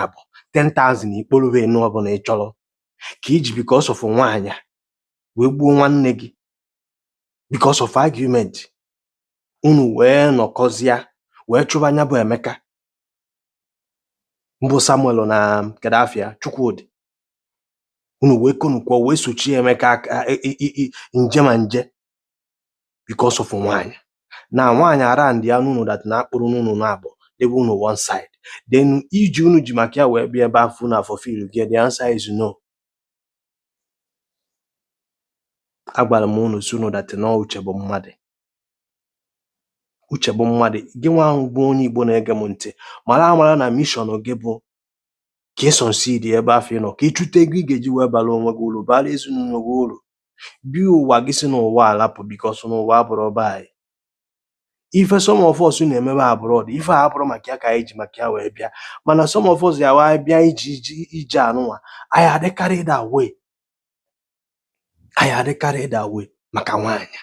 Abụ 10,000 ikporo enu ọbụla ị chọrọ ka iji because of nwaanyị wee gbuo nwanne gị, because of argument. Unu wee nọkọzịa wee chụba anya bụ Emeka mbụ Samuel na Kedafia Chukwudị. Unu wee konukwa wee sochie Emeka aka nje ma nje because of nwaanyị na nwaanyị around ya n'unu that na akpụrụ n'unu na-abụ debe unu one side. Then iji unu ji maka ya wee bịa ebe afọ unu afọ feel gị. The answer is no. Agwara m unu si unu that na uche bụ mmadụ, uche bụ mmadụ. Gị nwa ahụ bụ onye Igbo na-ege m ntị, mara amara na mission gị bụ ka ị succeed ebe afọ ị nọ, ka ị chụta ego ị ga-eji wee bara onwe gị uru, bara ezinụlọ gị uru, bi ụwa gị si n'ụwa alapụ, because n'ụwa abụrụ be anyị. Ife some of us na-emebe abroad, ife a abụrụ maka ya ka anyị ji maka ya wee bịa. Mana some of us ya wee bịa iji iji ije anụnwa, anyị adị carried away, anyị adị carried away maka nwaanyị.